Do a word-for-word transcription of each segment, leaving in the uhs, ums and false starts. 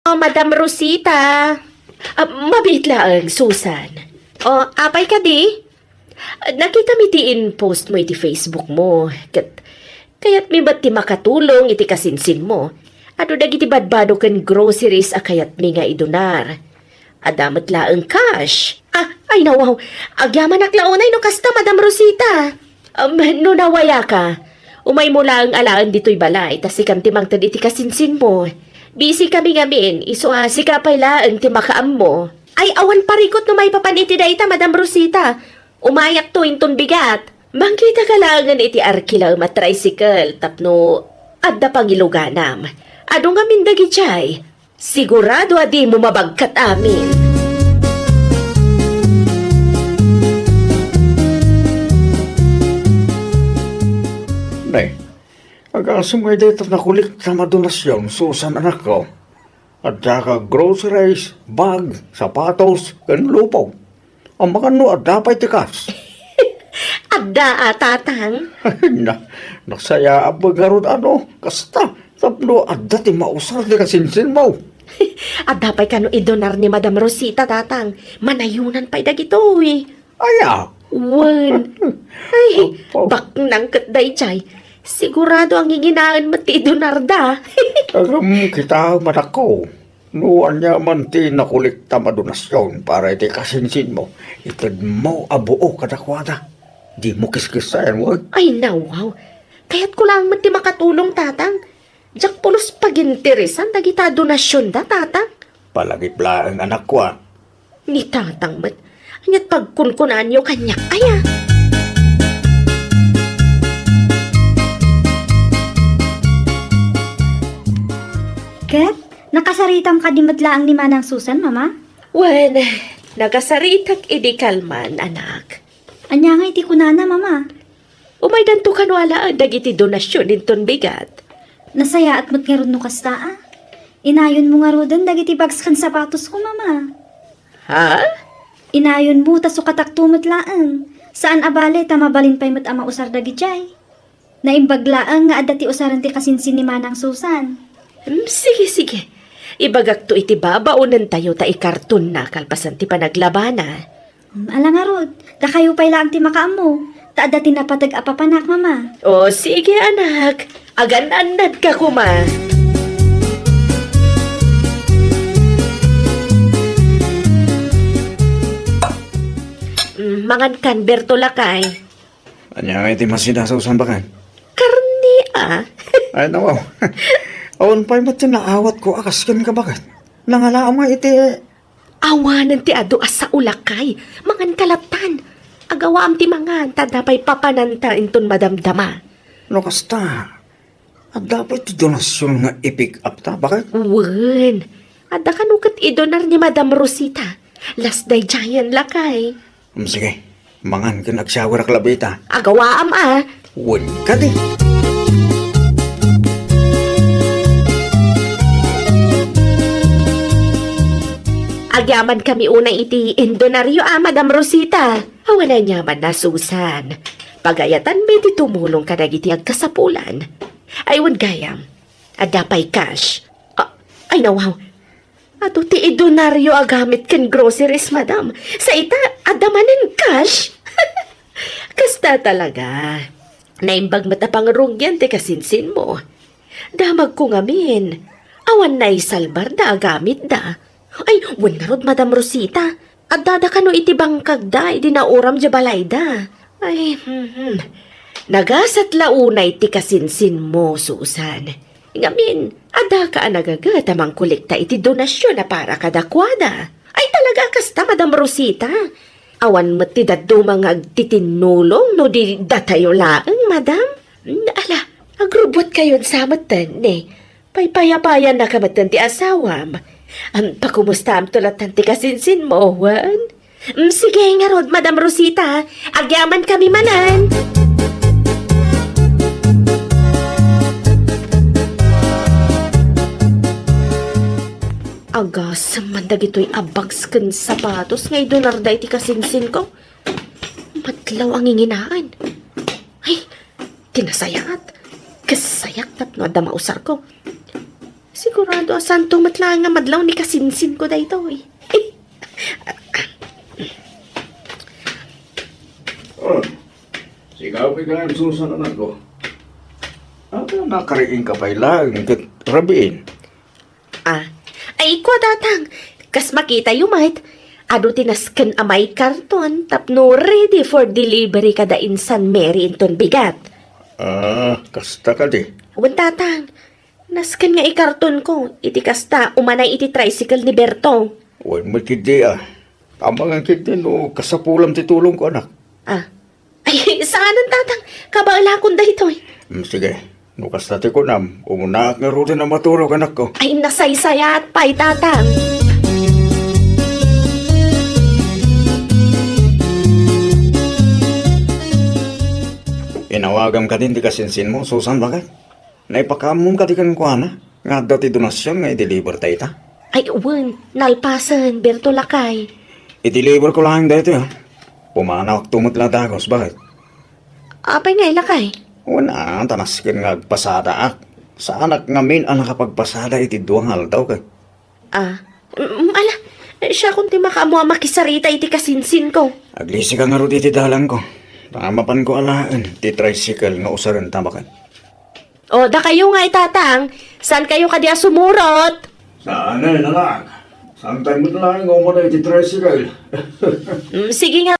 Oh, Madam Rosita. Ah, mabiit laeng, Susan. Oh, apay kadi? Nakita mi ti in-post mo iti Facebook mo. Ket kayat mi met ti makatulong iti kasinsin mo. Adu dagiti badbado ken groceries a kayat mi nga idunar. Adda met laeng cash. Ah, ay, nawaw. Agyamanak la unay no kasta, Madam Rosita. Um, no nawayaka, umaymo laeng alaen ditoy balay, ta sikan ti mangted iti kasinsin mo. Busy kami ngamin, isu a sika pay laeng ti makaammo. Ay, awan parikut no maipapan iti dayta, Madam Rosita. Umayakto inton bigat. Mangkitaka laengen iti arkilaem a tricycle tapno adda pangiluganam. Adu ngamin dagidiay. Sigurado a dimo mabagkat amin. Ne, agasem nga dayta nakolektam a donasyon, Susan, anakko. Adda ka groceries, bag, sapatos, ken lupog. Amangan no adda pay ti kas. Adda a, Tatang. Na, nasayaat ngarud a no, kasta, tapno adda ti mausar ti kasinsinmo. Adda pay kano idonar ni Madam Rosita, Tatang. Manayonan pay dagitoy. Aya. Wen. Ay, apo. Baknang ket daydiay. Sigurado a nginginaen met ti idonarda. Agam kita, manakko. No ania man ti nakolektam a donasyon para iti kasinsinmo, itedmo a buo kadakuada. Dimo kiskissaen, wen? Ay, nawaw. Kayatko laeng met ti makatulong, Tatang. Diak pulos paginteresan dagita a donasyonda, Tatang. Palagip laeng, anakko, a. Ni Tatang met, ania't pagkunkunanyo kaniak, aya? Ket, nakasaritam kadi met laeng ni Manang Susan, Mama? Wen, nakasaritak idi kalman, anak. Ania ngay ti kunana, Mama? Umaydanto kano alaen dagiti donasyon inton bigat. Nasayaat met ngarud no kasta, a. Inayonmo ngaruden dagiti bags ken sapatosko, Mama. Ha? Inayonmo ta sukatakto met laeng. Saan a bale ta mabalin pay met a mausar dagidiay. Naimbag laeng nga adda ti usaren ti kasinsin ni Manang Susan. Hmm, sige, sige. Ibagakto iti babaonentayo ta ikartonna kalpasan ti panaglabana. Hmm, ala ngarud, dakayo pay laeng ti makaammo, ta adda ti napateg a papanak, Mama. O, sige, anak. Agan-annadka koma. Hmm, mangankan, Berto, lakay. Ania ngay ti masida sa usan baket? Karne, a. Ay, nawaw. Awan pay met ti naawatko a kas kenka baket. Nangalaam nga iti... Awanen ti adu a sao, lakay. Manganka lattan. Agawaam ti mangan, ta adda pay papananta inton madamdama. No kasta, adda pay ti donasyon nga i-pick up ta, baket? Wen. Adda kano ket idonar ni Madam Rosita. Last day giant, lakay. Mm, sige. Mangan ken agsyawerak labi ita. Agawaam, a. Wen kadi. Agyamankami unay iti indonaryo, a, Madam Rosita. Awan aniamanna, Susan. Pagayatanmi ti tumulong kadagiti agkasapulan. Ay, wen gayam. Adda pay cash. A, ay, nawaw. Adu ti idonaryo a gamit ken groceries, madam. Sa ita, adda manen cash. Kasta talaga. Naimbag met a pangrugian ti kasinsinmo. Damagko ngamin, awan naisalbarda a gamitda. Ay, wen ngarud, Madam Rosita. Addada kano iti bangkagda idi nauram diay balayda. Ay, hmm. Nagasat la unay ti kasinsinmo, Susan. Ngamin, addaka a nagaget a mangkolekta iti donasyon a para kadakuada. Ay, talaga a kasta, Madam Rosita. Awan met ti dadduma nga agtitinnulong no di datayo laeng, madam. Hmm, ala, agrubbuatkayon sa metten, ne. Paypayapayannaka metten ti asawam. Am, pakumustaamto lattan ti kasinsinmo, wen? Mm, sige, ngarud, Madam Rosita. Agyamankami manen. Agasem man dagitoy a bags ken sapatos nga idonarda iti kasinsinko. Matlaw a nginginaen. Ay, ti nasayaat. Kasayak tapno adda mausarko. Sigurado a santo met laeng nga madlaw ni kasinsinko daytoy. Ah, sigaw pay ka, Susan, anakko. Ania, nakariingka pay laeng ket rabiin? Ah, ay, kua, Tatang, kas makitayo met, adu ti nasken a maikarton tapno ready for delivery kada insan Mary inton bigat. Ah, kasta kadi? Wen, Tatang, nasken nga ikartonko, iti kasta, umanay iti tricycle ni Berto. Wen met ketdi, a. Amangan ketdi no kasapulam ti tulongko, anak. Ah. Ay, saanen, Tatang. Kabaelakon daytoy. Mm, sige. No kasta ti kunam, umunaak ngaruden a maturog, anakko. Ay, nasaysayaat pay, Tatang. Inawagam kadin ti kasinsinmo, Susan, baket? Naipakaammom kadi kenkuana nga adda ti donasion nga i-deliver ta ita? Ay, wen, nalpasen, Berto lakay. I-deliver ko laeng daytoy, a. Pumanawakto met la dagus, baket? Apay ngay lakay? Wen, a, ta nasken nga agpasadaak. Saanak ngamin a nakapagpasada iti dua nga aldaw, ket. Ah, mm, ala, siakon ti makaammo a makisarita iti kasinsinko. Aglisika ngarud iti dalangko. Ta mapanko alaen ti tricycle nga usarenta, baket. O, dakayo ngay, Tatang, saan kayo kadi a sumurot? Saan, eh, anak. Saan tayo met laeng nga umada iti tricycle? Mm, sige nga.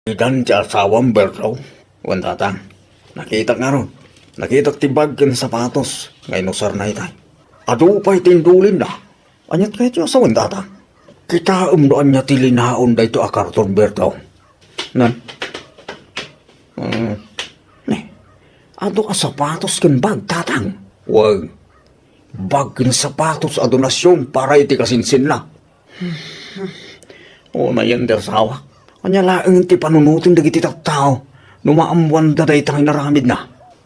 Idan ti asawam, Berto, wen, Tatang. Nakitak ngarud. Nakitak ti bag ken sapatos nga inusarna itay. Adu pay ti indulinna. Aniat kayat ti asawen, Tatang? Kitaem no ania ti linaon daytoy a karton, Berto. Nan? Mm. Ne. Adu a sapatos ken bag, Tatang? Wen, bag ken sapatos a donasyon para iti kasinsinna. Unayen ti asawak. Ania laeng ti panunoten dagiti tattao no maammoanda dayta nga inaramidna?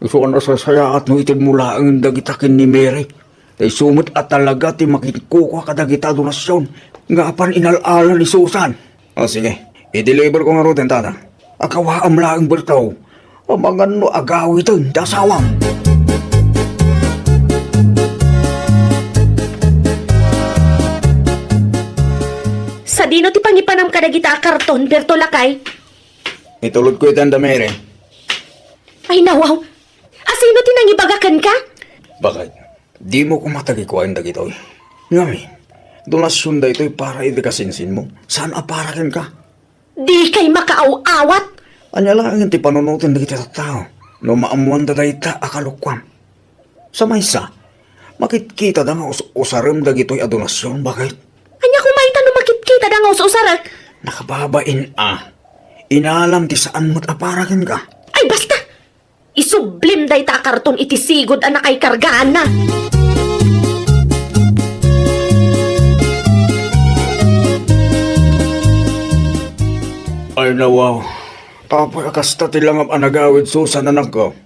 Isu a nasasayaat no itedmo laeng dagita ken ni Mary. Ta isu met a talaga ti makinkukua kadagita a donasyon nga apan inal-ala ni Susan. O, sige. I-deliver ko ngaruden, Tatang. Agawaam laeng bertaw. Amangan no agawiden ti asawam. Sadino ti pangipanam kadagita a karton, Berto, lakay? Itulod ko iti anda, Mary. Ay, nawaw. Asino ti nangibaga kenka? Bakit? Dimo koma tagikuaen dagitoy? Ngamin, donasyon daytoy para iti kasinsinmo. Saan a para kenka? Dikay makaaw-awat! Ania laeng ti panunoten dagiti tattao no maammoanda dayta a kalokuam? Sa maysa, makitkitada nga us-usarem dagitoy a donasyon, bakit? Ania koma ita no makitkitada nga us-usarek? Nakababain a. Inalam ti saan met a para kenka. Ay, basta! Isublim dayta a karton iti sigud a nakaikargaanna. Ay, nawaw. Apay a kasta ti langam a nagawid, Susan, anakko?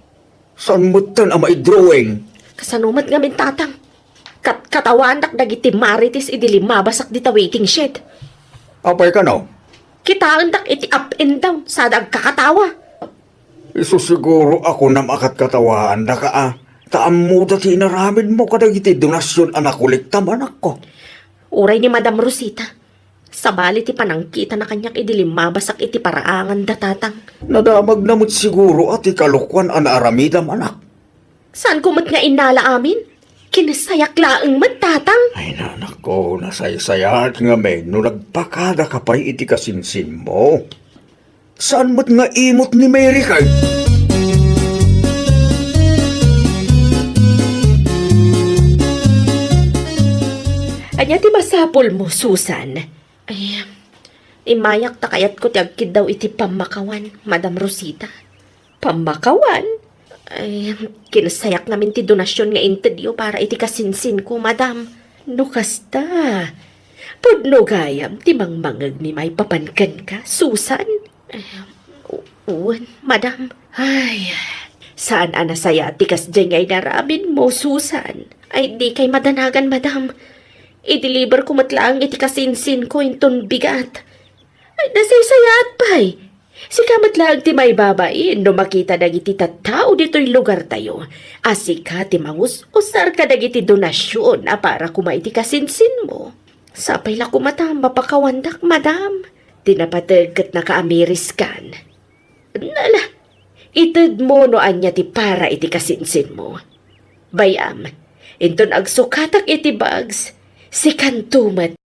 Saan metten a maidrawing? Kasano met ngamin, Tatang? Kat-, katawaandak dagiti marites idi limmabasak dita waiting shed. Apay kano? Kitaendak iti up and down, sada agkakatawa. Isu siguro a kunam a katkatawaandaka a, ta ammoda ti inaramidmo kadagiti donasyon a nakolektam, anakko. Uray ni Madam Rosita, sabali ti panangkitana kaniak idi limmabasak iti paraanganda, Tatang. Nadamagna met siguro a ti kalokuan a naaramidam, anak. Saanko met nga innala amin? Kinsayak laeng met, Tatang. Ay, nanakko, nasaysayaat ngamin no nagpakadaka pay iti kasinsinmo. Saan met nga imot ni Mary kay? Ania ti masapulmo, Susan? Ay, immayak ta kayatko ti agkiddaw iti pammakawan, Madam Rosita. Pammakawan? Ay, kinsayak ngamin ti donasyon nga intedyo para iti kasinsinko, Madam. No kasta, pudno gayam ti mangmangeg ni maipapan kenka, Susan. Ay, u-, wen, Madam. Ay, saan a nasayaat ti kasdiay nga inaramidmo, Susan. Ay, dikay madanagan, Madam. I-deliver ko met laeng iti kasinsinko inton bigat. Ay, nasaysayaat pay. Sika met laeng ti maibabain no makita dagiti tattao ditoy lugartayo a sika ti mangus-usar kadagiti donasyon a para koma iti kasinsinmo. Sapay la koma ta mapakawandak, Madam, ti napateg ket nakaamiriskan. Nala, itedmo no ania ti para iti kasinsinmo. Bay-am, inton agsukatak iti bags, sikanto met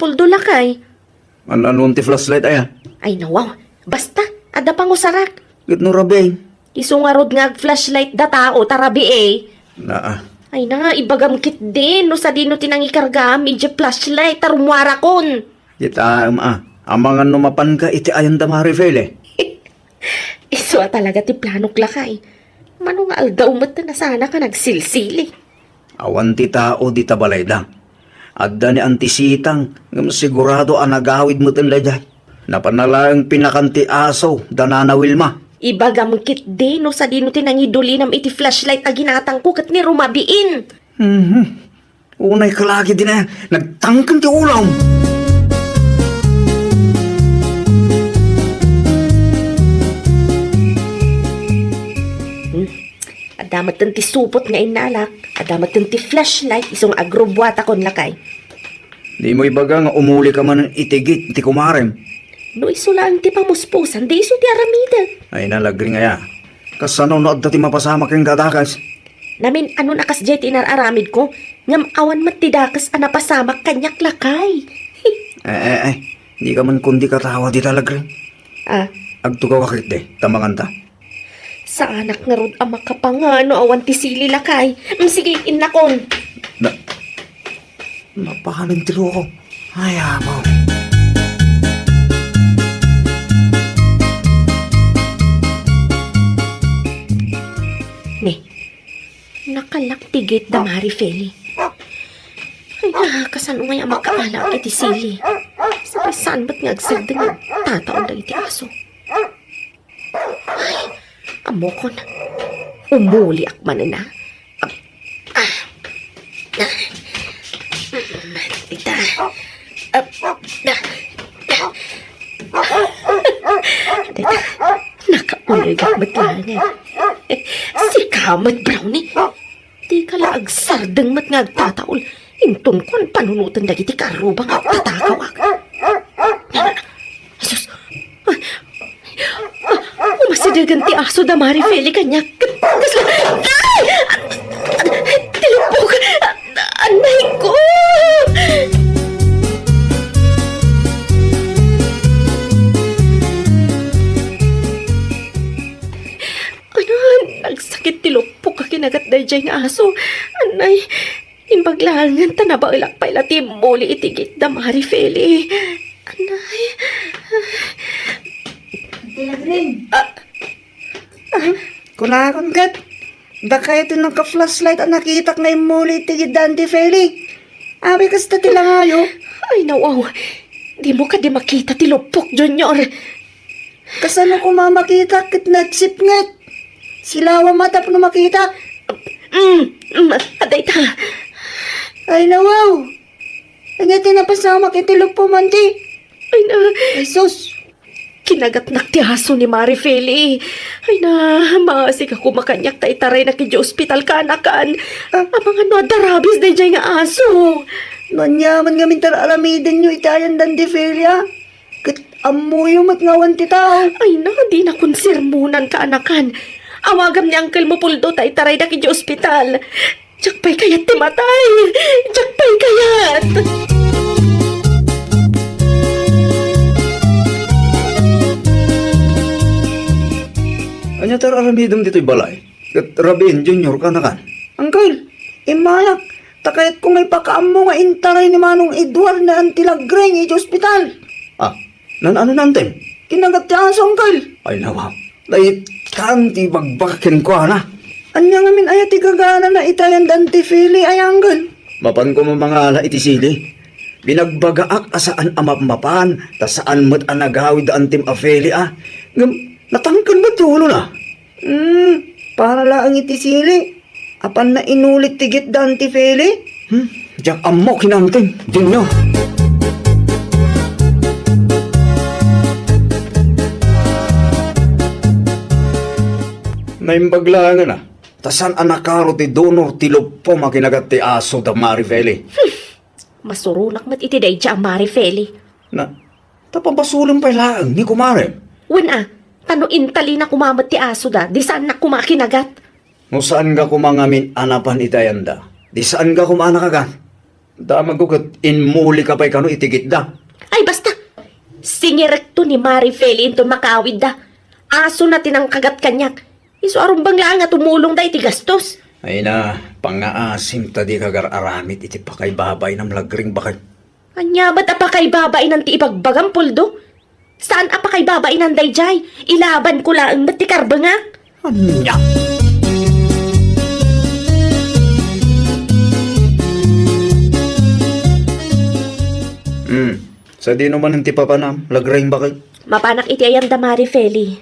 Puldo lakay. An-anon ti flashlight aya? Ay, nawaw. Basta, adda pangusarak. Ket no rabii? Isu ngarud nga ag-flashlight da tao, ta rabii, eh. Naa. Ay na, ibagam ketdin no sadino ti nangikargam idiay flashlight ta rummuarakon. Kitaem a, amangan no mapanka iti ayan da Marifeli. Isu a talaga ti planok lakay. Mano nga aldaw met ta nasanak a nagsilsili. Awan ti tao dita balayda. Adda ni Auntie Sitang, ngem sigurado a nagawid met daydiay. Napan na laeng pinakan ti aso da Nana Wilma. Ibagam ketdi no sadino ti nangidulinam iti flashlight a ginatangko ket ni rumabiin. Mhm. Unay ka lagi dina, nagtangken ti ulom. Hmm. Adda metten ti supot nga innalak, adda metten ti flashlight, isu nga agrubbuatakon lakay. Dimo ibaga nga umulika manen iti gate ti kumarem? No isu laeng ti pamuspusan, di isu ti aramidek. Ay, nalagring aya. Kasano no adda ti mapasamak ken kadakes? Namin-anon a kasdiay ti inar-aramidko, ngem awan met ti dakes a napasamak kaniak lakay. Eh, eh, eh. Dika man kundi katawa dita, Lagring. Ah. Agtugaw a ketdi, ta manganta. Saanak ngarud a makapangano awan ti sili lakay. Mm, sige, innakon. Na, napahanin ti ruko. Ay, amo. Ne, nakalak ti gate da Mari Feli. Ay, ah, kasano ngay a makaala iti sili? Sabay saan met nga agsardeng nga tataon dagiti aso. Ay, ammokon. Umuliak manen, a. Ah, ah, ah. Dita. Ah, ah, ah. Dita. Nakaunegak met laeng. Sika met, Brownie. Dika la agsardeng met nga agtataol. Inton kuan panunoten dagiti karrubang nga agtatagawak. Asus! Ah, ah, umasidegen ti aso da Mari Feli kaniak. Kasla, ay! Ti lupok! Anay ko! Ano, nagsakit ti lupok a kinagat daydiay nga aso. Anay, imbag laengen ta nabaelak pay la ti immuli iti gate da Mari Feli. Anay. Auntie Lagring. Ah. Ah. Kunakon ket, dakayo ti nagka-flashlight a nakitak nga immuli iti gate da Auntie Feli. Awi kasta ti langayo. Ay, nawaw. Dimo kadi makita ti lupok, Junior. Kasano koma makita ket nagsipnget? Silawam a tapno makita. Mm, mm, adda ita. Ay, nawaw. Ania ti napasamak iti lupom, Auntie? Ay na. Ay, sus. Kinagatnak ti aso ni Mari Feli. Ay na, maasika koma kaniak ta itaraynak idiay ospital, kaanakan. Ah. Amangan no adda rabies daydiay nga aso. No aniaman ngamin ti ar-aramidenyo iti ayan da Auntie Feli, a? Ket ammoyo met nga awan ti tao. Ay na, dinakon sermonan, kaanakan. Awagam ni Uncle mo, Puldo, ta itaraydak idiay ospital. Diak pay kayat ti matay. Diak pay kayat. Ania ti ar-aramidem ditoy balay? Ket rabiin, Junior, kaanakan. Uncle, immayak. Ta kayatko nga ipakaammo nga intaray ni Manong Edward ni Auntie Lagring idiay ospital. Ah, naan-ano na, Antem? Kinagat ti aso, Uncle. Ay, nawaw. Daytan ti ibagbaga kenkuana. Ania ngamin aya ti gaganana iti ayan da Auntie Feli, ay, Uncle? Mapan koma mangala iti sili. Binagbagaak a saan a mapmapan, ta saan met a nagawid da Antem a Feli, a. Ngem, natangken met ti ulona. Hmm, para laeng iti sili. Apanna inulit ti gate da Auntie Feli? Hmm, diak ammo, kinangting. Dinyo. Naimbag laengen a. Ta saan a nakaro ti donor ti lupom a kinagat ti aso da Mari Feli. Hmm. Masuronak met iti daydiay a Mari Feli. Na, ta pabasolem pay laeng ni kumarem. Wen a, ta no intalina koma met ti aso da, di saannak koma a kinagat. No saanka koma ngamin a napan iti ayanda, di saanka koma a nakagat. Damagko ket immuli ka pay kano iti gitda. Ay, basta! Singirekto ni Mari Feli inton makaawidda. Asona ti nangkagat kaniak. Isu a rumbeng laeng a tumulongda iti gastos. Ay na, pangngaasim ta dika agar-aramid iti pakaibabainam, Lagring, baket. Ania met a pakaibabainan ti ibagbagam, Puldo? Saan a pakaibabainan daydiay? Ilabanko laeng met ti karbengak. Ania? Hmm. Sadino manen ti papanam, Lagring, baket? Mapanak iti ayan da Mari Feli.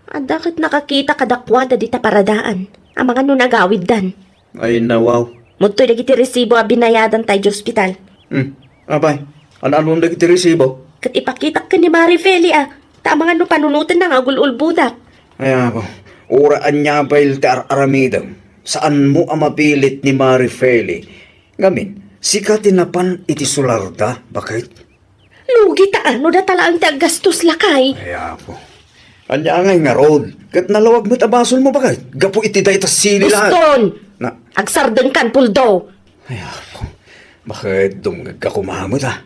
Adda ket nakakita kadakuada dita paradaan, amangan no nagawiddan. Ay, nawaw. Mudtoy dagiti resibo a binayadanta idiay ospital. Hmm. Apay, ano-ano dagiti resibo? Ket ipakitak ken ni Mari Feli a, ta amangan no panunotenna nga agul-ulbodak. Ay, apo, uray ania pay ti ar-aramidem. Saanmo a mapilit ni Mari Feli. Ngamin, sika ti napan iti sularda, baket? Lugi ta ano data laeng ti aggastos, lakay. Ay, apo. Ania ngay ngarud? Ket nalawag met a basolmo, baket, gapu iti dayta sili laeng. Uston! Na- Agsardengkan, Puldo! Ay, apo. Baket dumngegka koma met, a?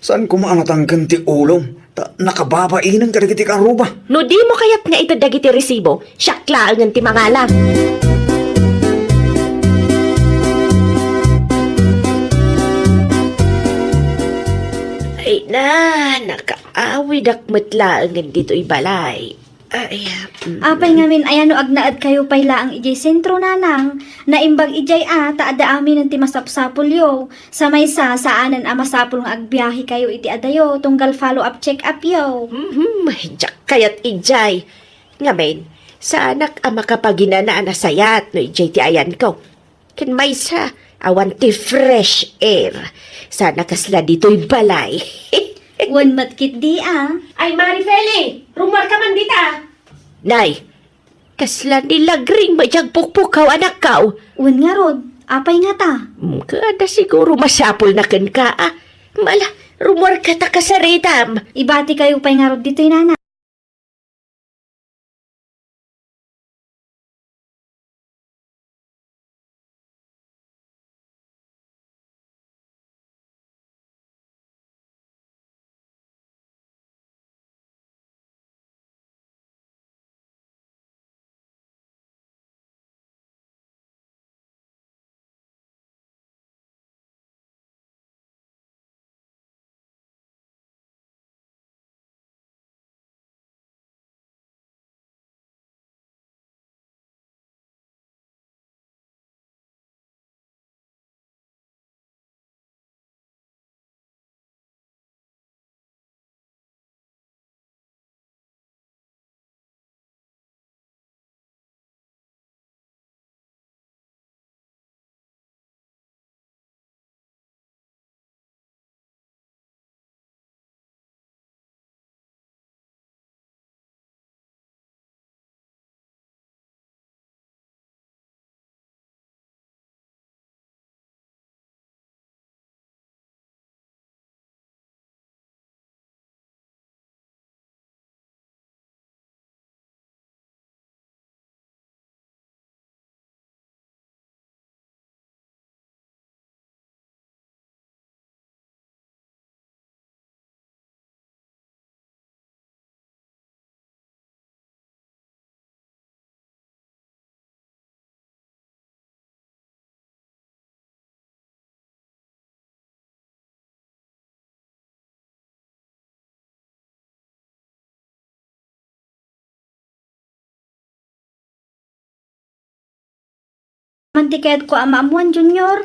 Saan koma a natangken ti ulom? Ta nakababainen kadagiti karuba. No dimo kayat nga ited dagiti resibo, siak laengen ti mangala. Ay na, nakaawidak met laengen ditoy balay. Ay, mm. Apay ngamin, aya no agnaedkayo pay laeng idiay sentro, nanang? Naimbag idiay a, ta adda aminen ti masapsapulyo. Sa maysa, saanen a masapul nga agbiahekayo iti adayo tunggal follow-up check-upyo. Mhm, diak kayat idiay. Ngamin, saanak a makapaginana a nasayaat no idiay ti ayanko. Ken maysa, awan ti fresh air. Sana kasla ditoy balay. Wen met ketdi a. Ay, Mari Feli, rummuarka man dita. Nay, kasla ni Lagring met ti agpukpukaw, anakko. Wen ngarud, apay ngata? Mm, kada siguro masapulna kenka, a. Mala, rummuarka ta kasaritam. Ibatikayo pay ngarud ditoy, nana. Man ti kayatko a maammuan, Junior?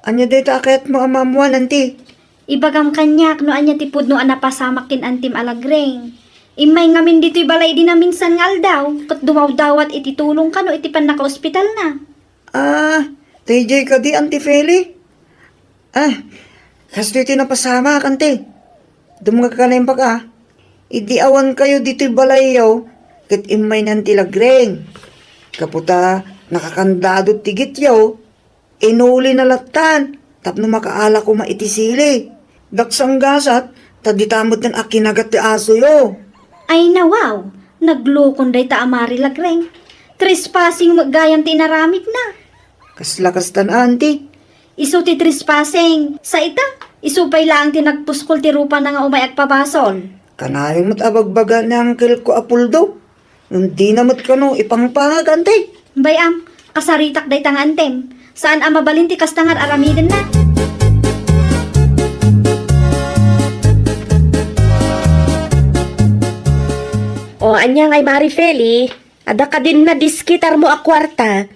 Ania dayta a kayatmo a maammuan, anti? Ibagam kaniak no ania ti pudno a napasamak ken antim a Lagring. Immay ngamin ditoy balay idi naminsan nga aldaw, ket dumawdawat iti tulong kano iti pannakaospitalna. Ah, daydiay kadi, Anti Feli? Ah, kastoy ti napasamak, Anti. Dumngegka naimbag a. Idi awankayo ditoy balayyo, ket immay ni Anti Lagring. Gapu ta nakakandado ti gityo, inulina lattan tapno makaala koma iti sili. Daksanggasat, ta dita metten a kinagat ti asoyo. Ay, nawaw! Naglokon dayta a Mari Lagring. Trespassing met gayam ti inaramidna. Kasla kastan, Anti. Isu ti trespassing. Sa ita, isu pay laeng ti nagpuskol ti rupana nga umay agpabasol. Kanayon met a bagbaga ni angkelko a Puldo. Dina met kano ipangpangag, anti. Bay-am, kasaritak dayta nga antem. Saan a mabalin ti kasta nga ar-aramidenna. O, ania ngay, Mari Feli? Adda kadin nadiskitarmo a kuarta?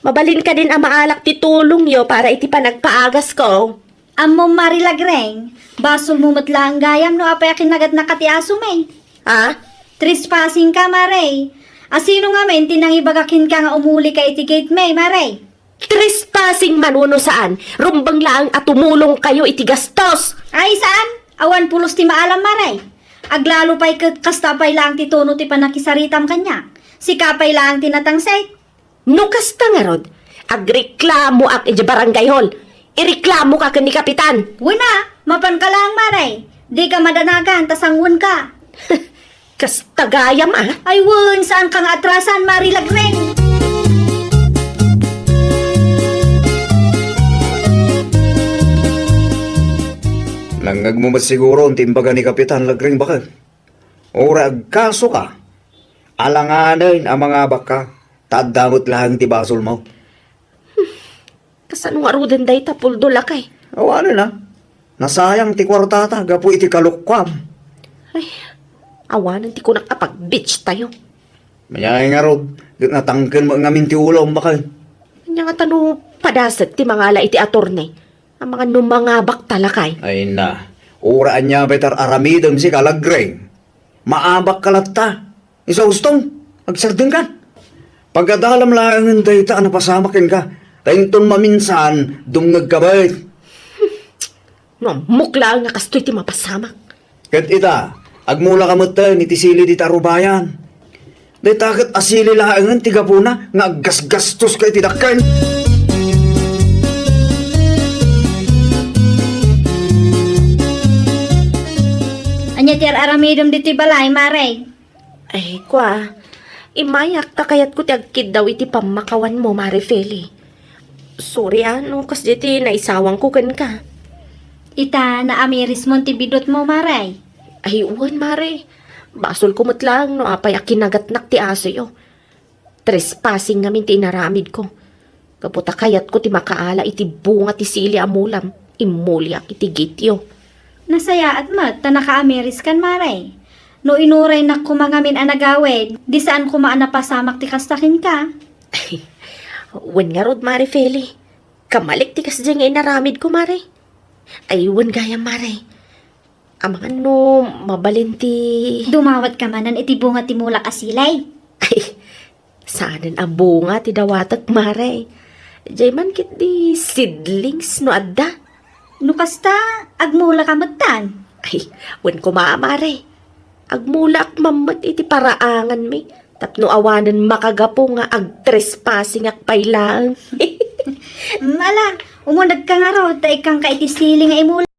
Mabalin kadin a maalak ti tulongyo para iti panagpaagasko? Ammom, Mari Lagreng, basolmo met laeng gayam no apay a kinagatnaka ti asomi. Ha? Trespassing ka, Mari. A sino ngamin ti nangibaga kenka nga umulika iti gate mi, Mari? Trespassing man wenno saan, rumbeng laeng a tumulongkayo iti gastos. Ay, saan? Awan pulos ti maalam, Mari. Aglalo pay ket kasta pay laeng ti tono ti pannakisaritam kaniak. Sika pay laeng ti natangsit. No kasta ngarud, agreklamoak idiay barangay hall. Ireklamoka ken ni Kapitan. Wen a, mapanka laeng, Mari. Dika madanagan ta sangwenka. Kasta gayam, a. Ay wen, saanka nga atrasan, Mari Lagreng. Nangngegmo met siguro ti imbaga ni Kapitan Lagreng, baket. Uray agkasoka, alanganen a mangabakka, ta adda met laeng ti basolmo. Kasano ngaruden dayta, Puldo, lakay? Awanen a. Nasayang ti kuartata gapu iti kalukkuam. Ay, awanen ti kunak a pag-beach tayo. Mayay ngarud, ket natangken met ngamin ti ulom, baket. Ania ngata no padaset ti mangala iti attorney? Amangan no mangabakta, lakay. Ay na, uray ania pay ti ar-aramidem sika, Lagreng. Maabakka latta. Isu a hustong, agsardengkan. Pagadalam laengen dayta a napasamak kenka. Ta inton maminsan, dumngegka met. No ammok laeng nga kastoy ti mapasamak. Ket ita, agmulaka metten iti sili dita rubayan. Dayta ket a sili laengen ti gapuna nga aggasgastoska iti dakkel. Ania ti ar-aramidem ditoy balay, Mare? Ay, kua, immayak ta kayatko ti agkiddaw iti pammakawanmo, Mare Feli. Sorry a, no kasdiay ti naisawangko kenka. Ita, naamirismon ti bidutmo, Mare? Ay, wen, Mare. Basolko met laeng no apay a kinagatnak ti asoyo. Trespassing ngamin ti inaramidko. Gapu ta kayatko ti makaala iti bunga ti sili a mulam, immoliak iti gityo. Nasayaat met ta nakaamiriskan, Mare. No inuraynak koma ngamin a nagawid, di saan koma a napasamak ti kasta kenka. Wen ngarud, Mare Feli. Kamalik ti kasdiay nga inaramidko, Mare. Ay, wen gayam, Mare. Amangan no mabalin ti... Dumawatka manen iti bunga ti mulak a sili? Ay, saanen a bunga ti dawatek, Mare. Diay man ketdi seedlings no adda. No kasta, agmulaka metten. Ay, wen koma, Mare. Agmulaak man met iti paraanganmi tapno awanen makagapu nga agtrespassingak pay laeng. Mm, ala, umunegka ngarud ta ikkanka iti sili nga imulak.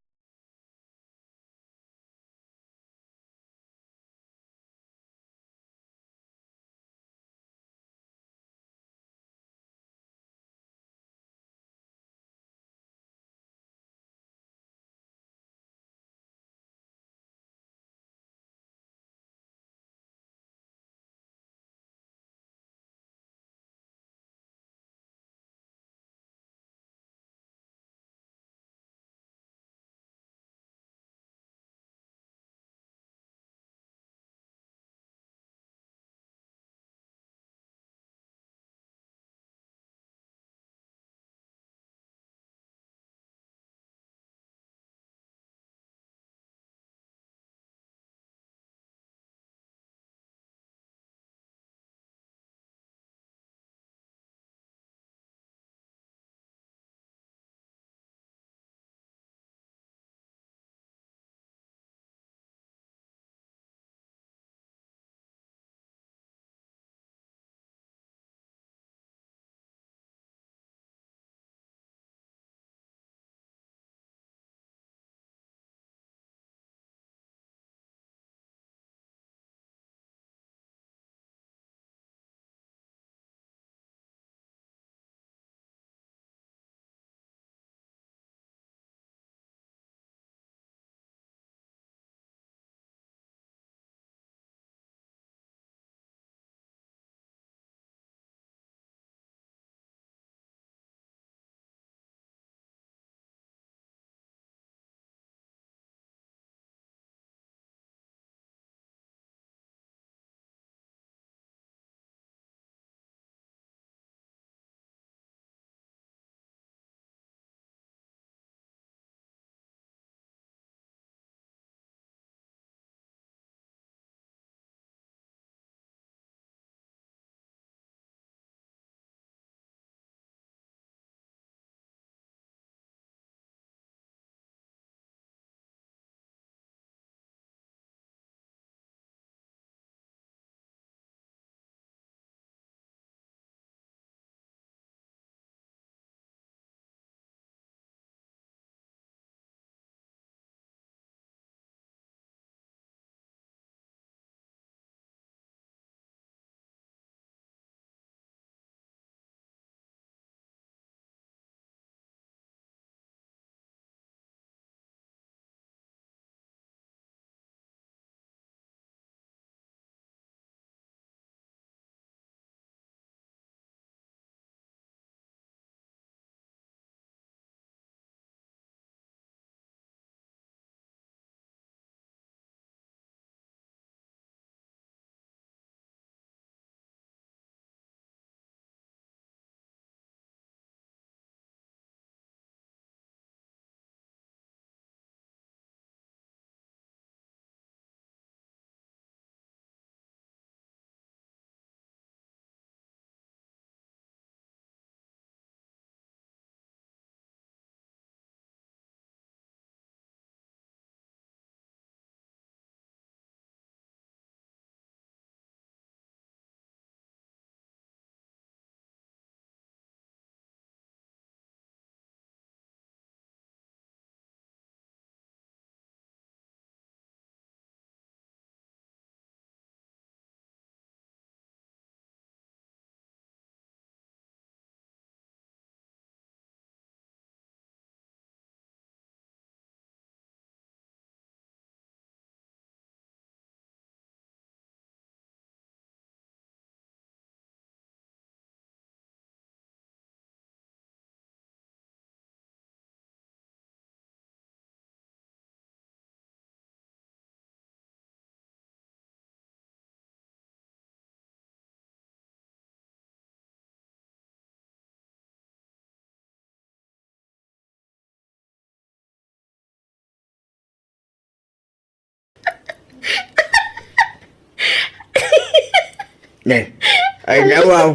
Ne. Ay, nawaw.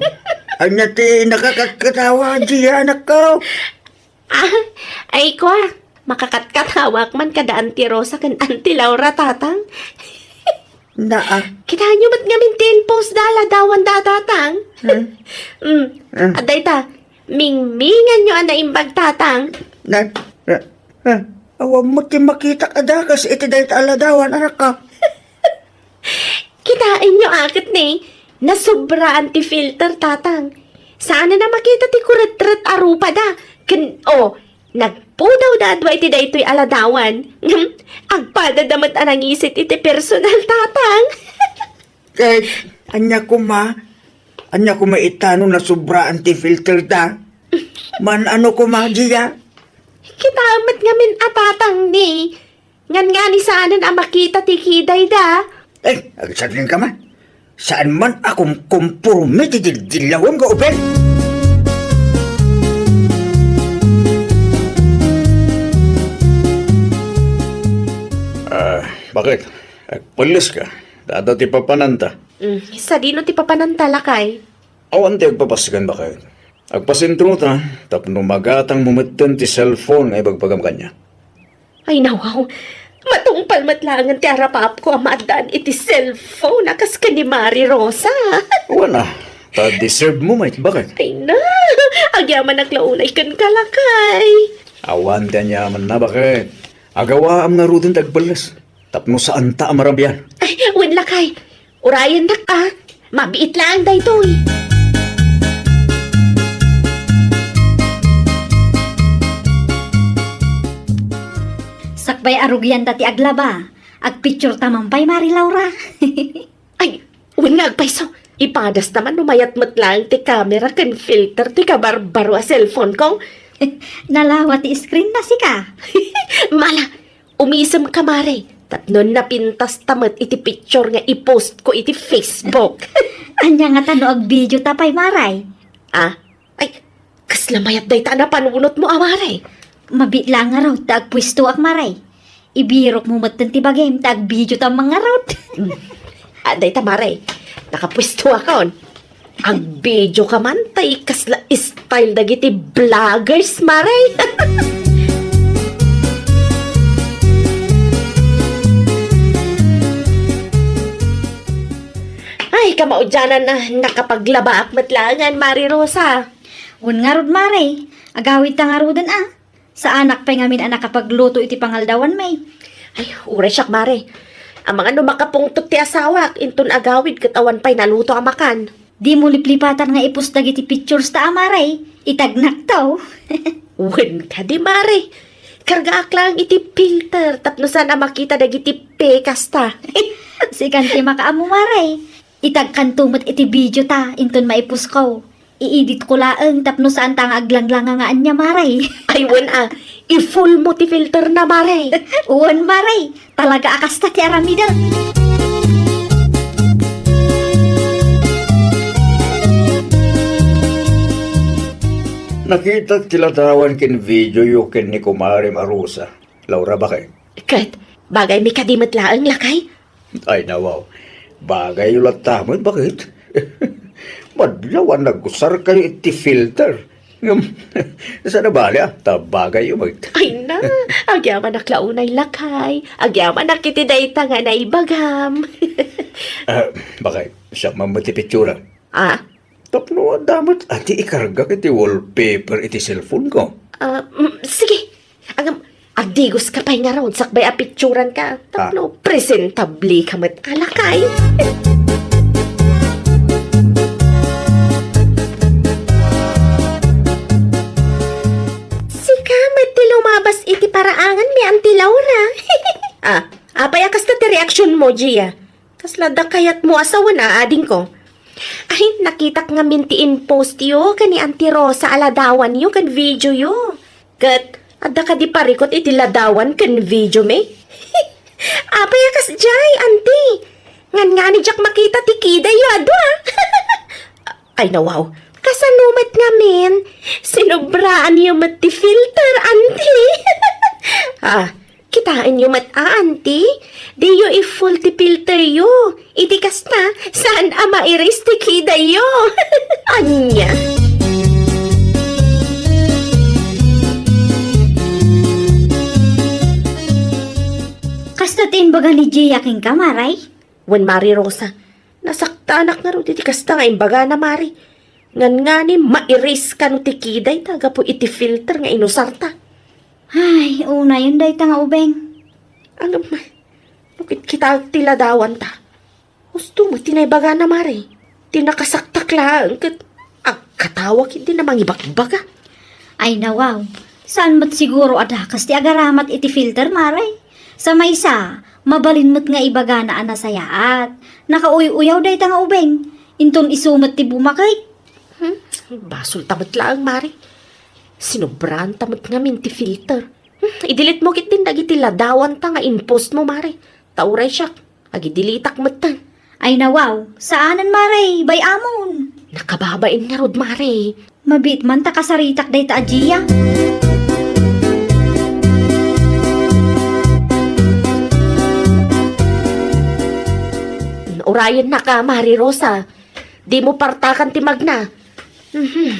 Ania ti nakakatkatawa, Gia, anakko? Ah, ay, kwa, makakatkatawak man kada Auntie Rosa ken Auntie Laura, Tatang. Naa. Kitaenyo met ngamin ti in-post da a ladawan da, Tatang. Hmm? Mm. Hmm. Adda ita, mingminganyo a naimbag, Tatang. Na, na, na, awan met ti makitak a dakes iti dayta a ladawan, anakko. Kitaenyo a ket ni, nasubraan ti filter, Tatang. Saanen a makita ti kuretret a rupada. Ken, o, nagpudawda a dua iti daytoy a ladawan. Ngem, agpadada met a nangisit iti personal, Tatang. Ket, ania koma? Ania koma ita no nasubraan ti filter da? Man-ano koma, Gia? Kitaem met ngamin a, Tatang, ni. Ngangani saanen a makita ti kidayda. Eh, agsardengka man. Saan man a kumkomporme ti dildillawem nga uben? Ah, bakit? Agpelles ka. Dada ti papananta. Mm, sadino ti papananta, lakay? Awan ti agpapaskan, bakit? Agpasentrota tapno magatangmo metten ti cellphone nga ibagbagam kaniak. Ay, nawaw. Matungpal met laengen ti arapapko a maaddaan iti cellphone a kas ken ni Mari Rosa. Wen a, ta deserve mo met, bakit? Ay na, agyamanak la unay kenka, lakay. Awan ti aniamanna, bakit? Agawaam ngaruden ti agpelles tapno saanta a marabian. Ay, wen, lakay. Urayennak a, mabiit laeng daytoy. Sakbay a rugianda ti aglaba, agpicture ta man pay, Mari Laura. Ay, wen nga agpayso. Ipadas ta man no mayat met laeng ti camera ken filter ti kabarbaro a cellphone ko. Nalawa ti screen na sika. Mala, umisemka, Mare, tapno napintas ta met iti picture nga i-post ko iti Facebook. Ania ngata no agvideo ta pay, Mare? Ah? Ay, kasla mayat dayta a napanunotmo a, Mare. Mabiit la ngarud ta agpuestoak, Mare. Ibirokmo metten ti bagim ta agvideo ta man ngarud. Mm. Ah, dayta, Mare. Nakapuestoakon. Agvideoka man, tay kasla style dagiti vloggers, Mare. Ay, kamaudianan a nakapaglabaak met laengen, Mare Rosa. Wen ngarud, Mare, agawidta ngaruden a. Saanak pay ngamin a nakapagluto iti pangaldawanmi. Ay, uray siak, Mare. Amangan no makapungtot ti asawak, inton agawid ket awan pay naluto a makan. Dimo liplipatan nga i-post dagiti pictures ta a, Mare. Itagnakto. Wen kadi, Mare. Kargaak laeng iti filter tapno saan a makita dagiti pekasta. Sikan ti makaammo, Mare. Itagkanto met iti video ta inton maiposko. I-editko laeng tapno saanta nga aglanglanga nga ania, Mare. Ay, wen a, i-full mo ti filter na, Mare. Wen, Mare. Talaga a kasta ti aramidek. Nakitak ti ladawan ken videoyo ken ni Kumarem a Rosa. Laura, bakit? Ket, bagaymi kadi met laeng, lakay? Ay, nawaw. Bagayyo latta met, bakit? Madlaw a nagusarkayo iti filter. Ngem, saan a bale, ah, ta bagayyo met. Ay na, agyamanak la unay, lakay. Agyamanak iti dayta nga naibagam. Ah, bakit? Siak man met ti picture. Ah? Tapno adda met a ti ikargak iti wallpaper iti cellphone ko. Ah, mm, sige. Agam, agdigoska pay ngarud sakbay a picturanka. Tapno presentableka met a, lakay. Sika met ti lumabas iti paraanganmi, Auntie Laura. Ah, apay a kasta ti reaksionmo, Gia? Kasla dakayatmo a sawen a, adingko. Ay, nakitak ngamin ti in-postyo ken ni Auntie Rosa a ladawanyo ken videoyo. Ket adda kadi parikut iti ladawan ken videomi? Apay a kasdiay, Auntie? Ngangani diak makita ti kidayyo a dua. Ay, nawaw. Kasano met ngamin? Sinobraanyo met ti filter, Auntie. Ah, Taenyo met, a, anti, diyo i-full ti filteryo. Iti kasta, saan a mairis ti kidayo. Ania? Kasta ti imbaga ni Gia kenka, Mare? Wen, Mare Rosa, nasaktanak ngarud iti kasta nga imbagana, Mare. Ngan ngani, mairis kano ti kiday ta gapu iti filter nga inusarta. Ay, unayen dayta nga ubing. Ngem, no kitkitaek ti ladawanta, husto met ti naibagana, Mare. Ti nakasaktak laeng ket agkatawa ketdi a mangibagbaga. Ay, nawaw. Saan met siguro a dakes ti agaramat iti filter, Mare? Sa maysa, mabalin met nga ibagana a nasayaat. Nakauy-uyaw dayta nga ubing. Inton isu met ti bumakek. Hmm, basolta met laeng, Mare. Sinobraanta met ngamin ti filter. Hmm, i-delete mo ketdin dagiti ladawanta nga in-post mo, Mare. Ta uray siak, agi-deleteak metten. Ay, nawaw, saanen, Mare, bay-amon. Nakababain ngarud, Mare. Mabiit man ta kasaritak dayta a Gia. Urayennaka, Mare Rosa. Dimo partakan ti magna. Mhm.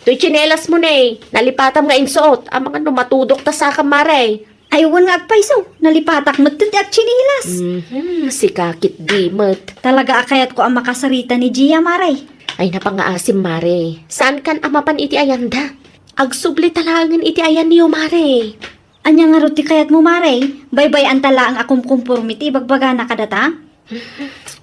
Toy tsinelas mo ne, nalipatam nga insuot, amangan no matudok ta sakam, Mare. Ay, wen nga agpayso, nalipatak met ti agtsinelas. Mhm, sika ketdi met. Talaga a kayatko a makasarita ni Gia, Mare. Ay, napangaasim, Mare. Saankan a mapan iti ayanda? Agsubli ta laengen iti ayanyo, Mare. Ania ngarud ti kayatmo, Mare? Baybay-anta laeng a kumkumporme ti ibagbagana kadata?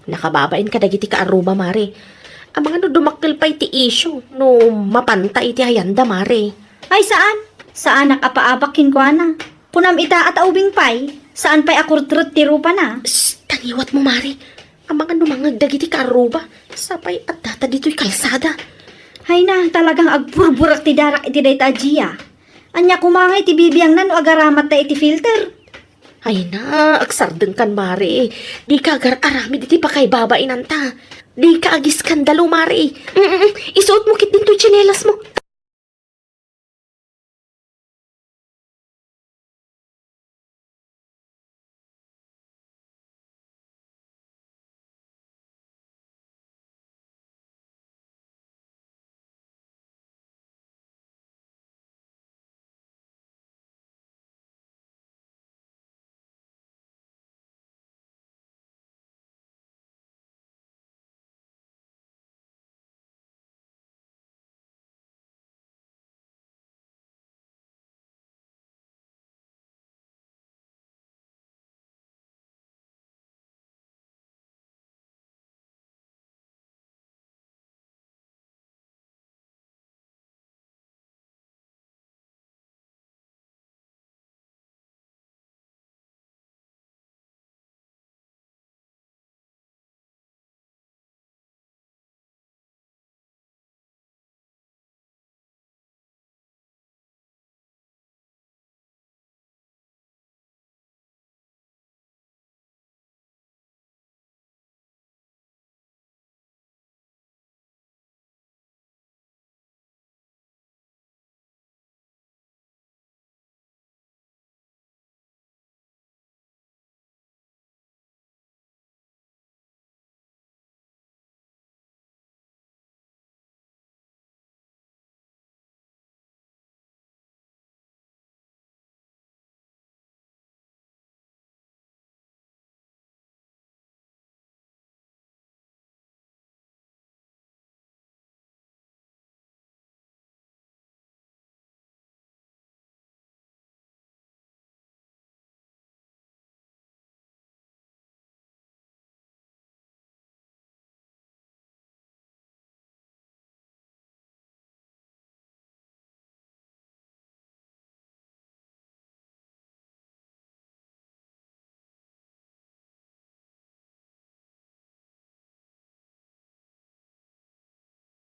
Nakababain kadagiti kaarruba, Mare. Amangan no dumakkel pay ti isyu no mapanta iti ayanda, Mare. Ay, saan. Saanak a paabak kenkuana. Kunam ita a taubing pay, saan pay a kurtrut ti rupana. Shh! Tangiwat mo, Mare. Amangan no mangngeg dagiti kaarruba. Sapay addata ditoy kalsada. Ay na, talagang agburburak ti darak iti dayta a Gia. Ania koma ngay ti bibiangna no agaramat ta iti filter? Ay na, agsardengkan, Mare. Dika agar-aramid iti pakaibabainanta. Dika agiskandalo, Mare. Mm-mm, isuot mo ketdin toy tsinelas mo.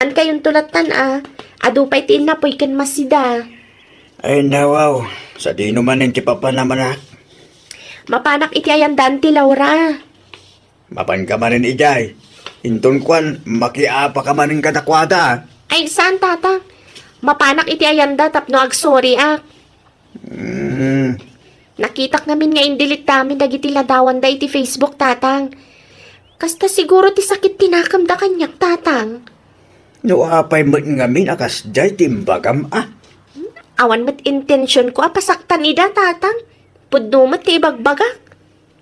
Saan kayonto lattan a? Adu pay ti innapuy ken masida. Ay, nawaw. Sadino manen ti papanamanak? Mapanak iti ayandan ti Laura. Mapanka manen idiay. Inton kuan, makiapaka manen kadakuada. Ay, saan, tata? Mapanak iti ayanda tapno agsoriak. Mm. Nakitak ngamin nga indelete da amin dagiti ladawanda iti Facebook, Tatang. Kasta siguro ti sakit ti nakemda kaniak, Tatang. No apay met ngamin a kasdiay ti imbagam, a? Awan met intensionko a pasaktan ida, Tatang. Pudno met ti ibagbagak.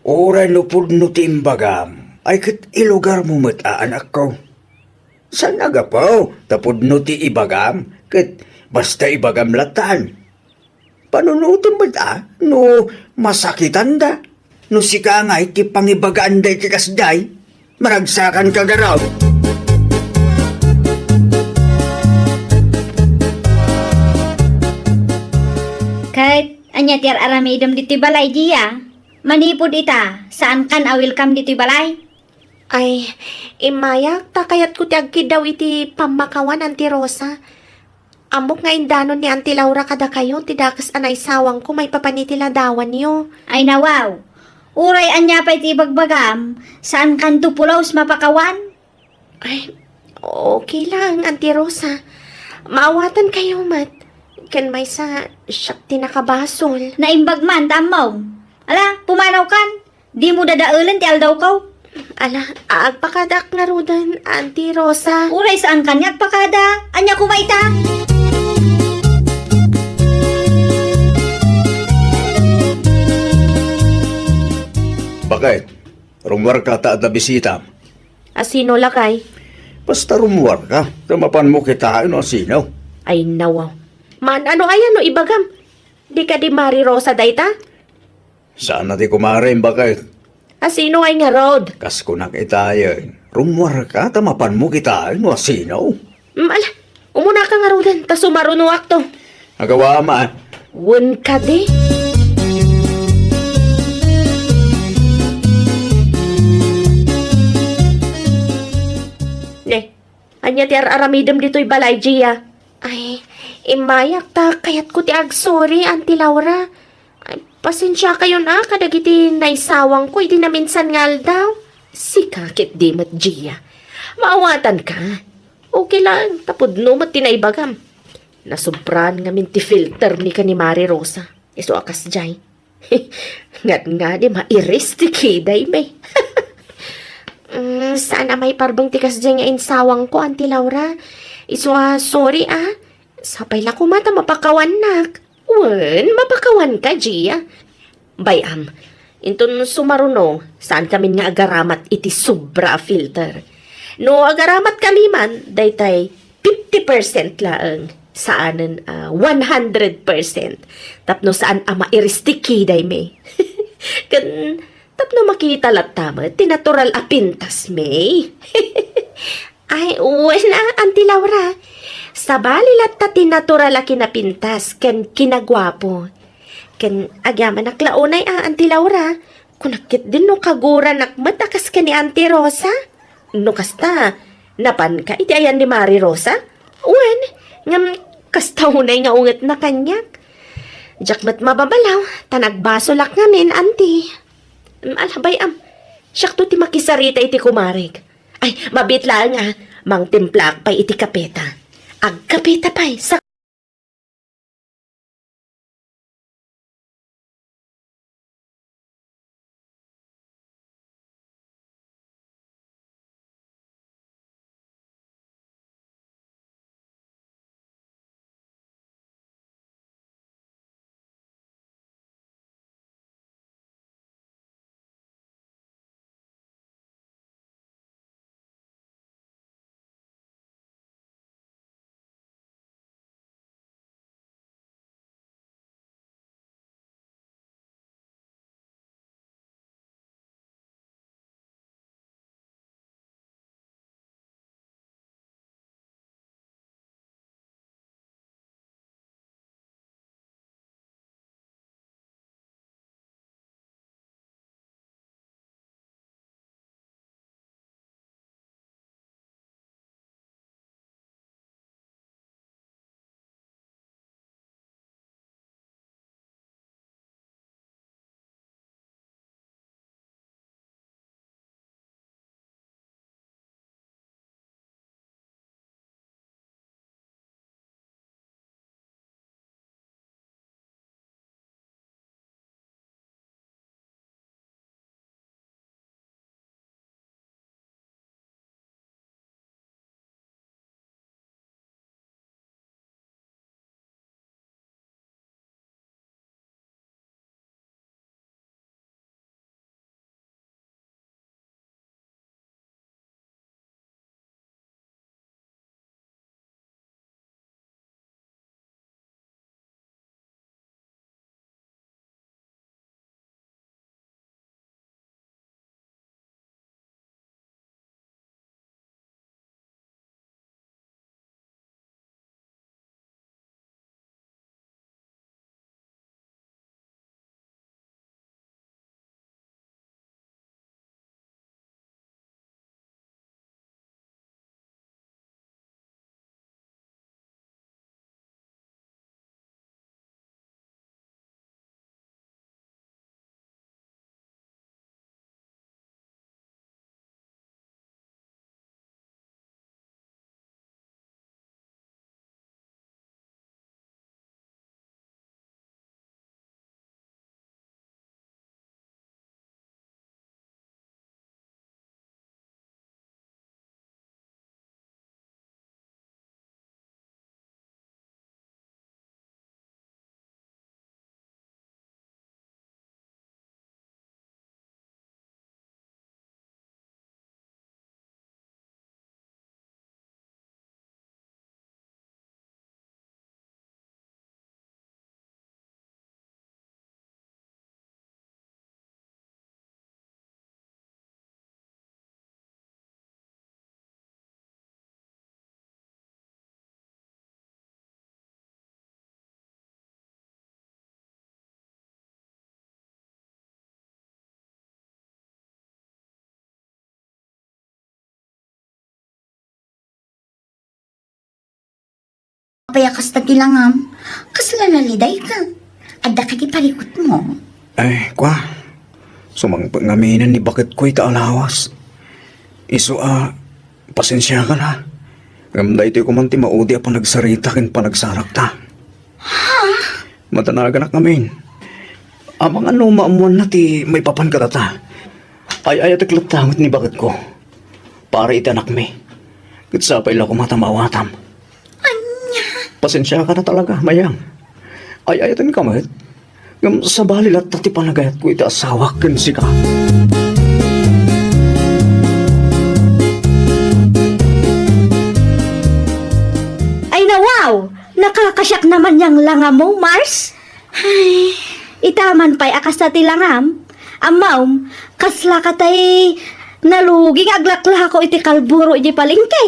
Uray no pudno ti imbagam, ay ket ilugarmo met a, anakko. Saan a gapu ta pudno ti ibagam, ket basta ibagam latan. Panunotem met a no masakitanda. No sika ngay ti pangibagaanda iti kasdiay, maragsakanka garud. Ket ania ti ar-aramidem ditoy balay, Gia? Manipud ita, saankan a welcome ditoy balay? Ay, immayak, ta kayatko ti agkiddaw iti pammakawan, Auntie Rosa. Ammok nga indanon ni Auntie Laura kadakayo ti dakes a naisawangko maipapan iti ladawanyo. Ay, nawaw. Uray ania pay ti ibagbagam, saankanto pulos mapakawan? Ay, okay lang, Auntie Rosa. Maawatankayo met. Ken maysa, siak ti nakabasol. Naimbag man, ta ammom. Ala, pumanawkan. Dimo dadaelen ti aldawko. Ala, agpakadak ngaruden, Auntie Rosa. Uray saankan nga agpakada. Ania koma ita? Bakit? Rummuarka ta adda bisita. A sino, lakay? Basta rummuarka, ta mapanmo kitaen no a sino. Ay, nawa. Man, ano aya no ibagam? Di kadi Mari Rosa dayta? Saan a ti kumarem, bakit? A sino ngay ngarud? Kas kunak itayen, rummuarka ta mapanmo kitaen no a sino. Mm, ala, umunaka ngaruden, ta sumarunoakto. Agawa, ama. Wen kadi? Ne, ania ti ar-aramidem ditoy balay, Gia? Ay, immayak ta kayatko ti agsorry, Auntie Laura. Ay, pasensiakayon a kadagiti naisawangko idi naminsan nga aldaw. Sika ket di met, Gia. Maawatanka. Okay lang, ta pudno met ti naibagam. Nasobraan ngamin ti filter mi ken ni Mari Rosa. Isu a kasdiay. Ngarud ngani mairis ti kidaymi. Mm, saan a maiparbeng ti kasdiay nga insawangko, Auntie Laura. Isu a, sorry a. Sapay la koma ta mapakawannak. Wen, mapakawanka, Gia. Bay-am, inton sumaruno, saankamin nga agaramat iti sobra a filter. No agaramat kami man, daytay fifty percent laeng, saanen a one hundred percent. Tapno saan a mairis ti kidaymi. Ken tapno makita latta met ti natural a pintasmi. Ay, wen a, Auntie Laura. Sabali latta ti natural a kinapintas ken kinaguapo. Ken agyamanak la unay a, Auntie Laura. Kunak ketdin no kaguranak met a kas ken ni Auntie Rosa. No kasta, napanka iti ayan ni Mari Rosa? Wen, ngem kasta unay nga ungetna kaniak. Diak met mababalaw, ta nagbasolak ngamin, Auntie. Mm, ala, bay-am, siakto ti makisarita iti kumarek. Ay, mabiit laeng a, mangtimplaak pay iti kapeta. Agkapeta pay, sa Apay a kasta ti langam? Kasla nalidayka? Adda kadi parikutmo? Ay, kua. Sumangpet ngaminen ni baketko ita a lawas. Isu a, pasensiakan ha. Ngem daytoy koma ti maudi a panagsarita ken panagsarakta. Ha? Madanaganak ngamin. Amangan no maammoanna ti maipapan kadata. Ay-ayatek latta met ni baketko. Para iti anakmi. Ket sapay la koma ta maawatam. Ania? Pasensiakan a talaga, Mayang. Ay-ayatenka met. Ngem sabali latta ti panagayatko iti asawak ken sika. Ay, nawaw! Nakakasiak naman yang langamo, Mars. Ay, ita man pay a kasta ti langam. Ammom, kasla ka tay nalugi nga aglaklako iti kalburo iti palengke.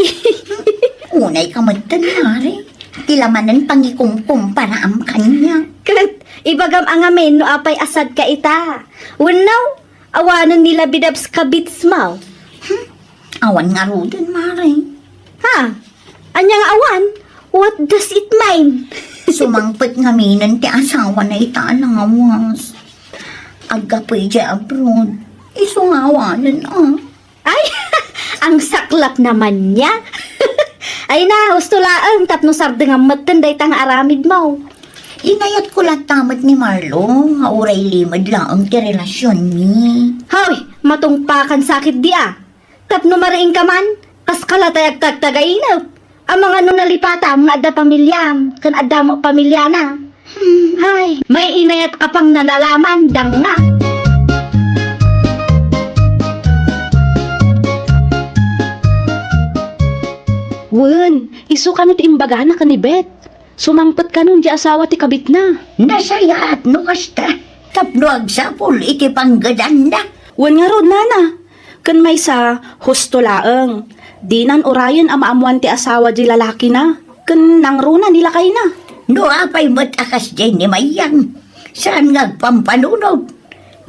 Unay ka metten, Mare. Ti lamanen pangikumkumparaam kaniak. Ket ibagam a ngamin no apay a sadka ita. Wenno, awanen ni Labidabs kabitsmo. Hmm? Awan ngaruden, Mare. Ha? Ania nga awan? What does it mean? Sumangpet ngaminen ti asawana ita a lawas. Aggapu idiay abroad. Isu nga awanen, a. Ay, ang saklap naman niya. Ay na, husto laeng tapno sardengam metten dayta nga aramidmo. Inayatko latta met ni Marlo nga uray limed laeng ti relasionmi. Hoy, matungpakan sakit di a. Tapno mariingka man, kaskala tay agtagtagainep. Amangan no nalipatam nga adda pamiliam, ken adda met pamiliana. Hmm, hay, may inayat a pang nalalaman, dangngak. Wen, isu kano ti imbagana ken ni Bet. Sumangpet kanon ti asawa ti kabitna. Nasayaat no kasta, tapno agsapul iti panggedanna. Wen ngarud, nana, ken maysa, husto laeng. Dinan urayen a maammoan ti asawa di lalakina, ken nangruna ni lakayna. No apay met a kasdiay ni Mayang, saan nga agpampanunot.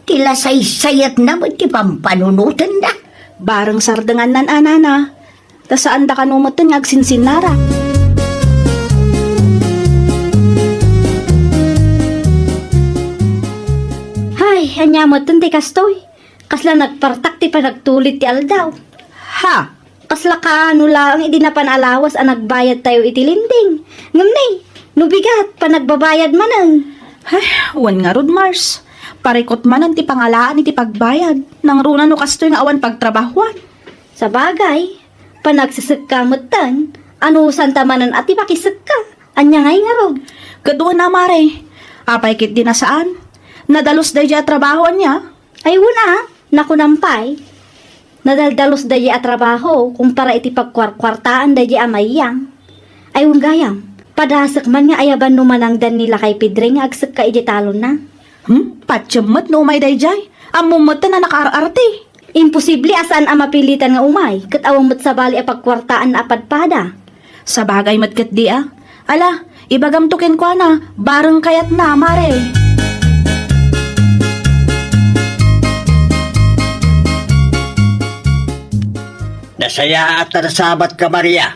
Ti la saysayatna met ti pampanunotenna. Bareng sardengannan a, nana, ta saanda kano metten nga agsinsinnarak. Hay, ania metten ti kastoy? Kasla nagpartak ti panagtulid ti aldaw. Ha? Kasla kaano laeng idi napan a lawas a nagbayadtayo iti lending. Ngem ni, no bigat, panagbabayad manen. Ay, wen ngarud, Mars. Parikut manen ti pangalaan iti pagbayad. Nangruna no kastoy nga awan pagtrabahuan. Sabagay, panagsisekka metten, anusanta manen a ti makisekka. Ania ngay ngarud? Ket wen a, Mare, apay ketdi a saan? Nadalus daydiay a trabaho, ania? Ay, wen a, nakunam pay. Nadaldalus daydiay a trabaho kumpara iti pagkuarkuartaan daydiay a Mayang. Ay, wen gayam, padasek man nga ayaban no manangdan ni lakay Pedring nga agsekka idiay talonna. Hmm? Patiem met no umay daydiay. Ammom metten a nakaar-arti. Imposible a saan a mapilitan nga umay, ket awan met sabali a pagkuartaan a padpada. Sabagay met ketdi a. Ala, ibagamto kenkuana, bareng kayatna, Mare. Nasayaat ta nasabatka, Maria.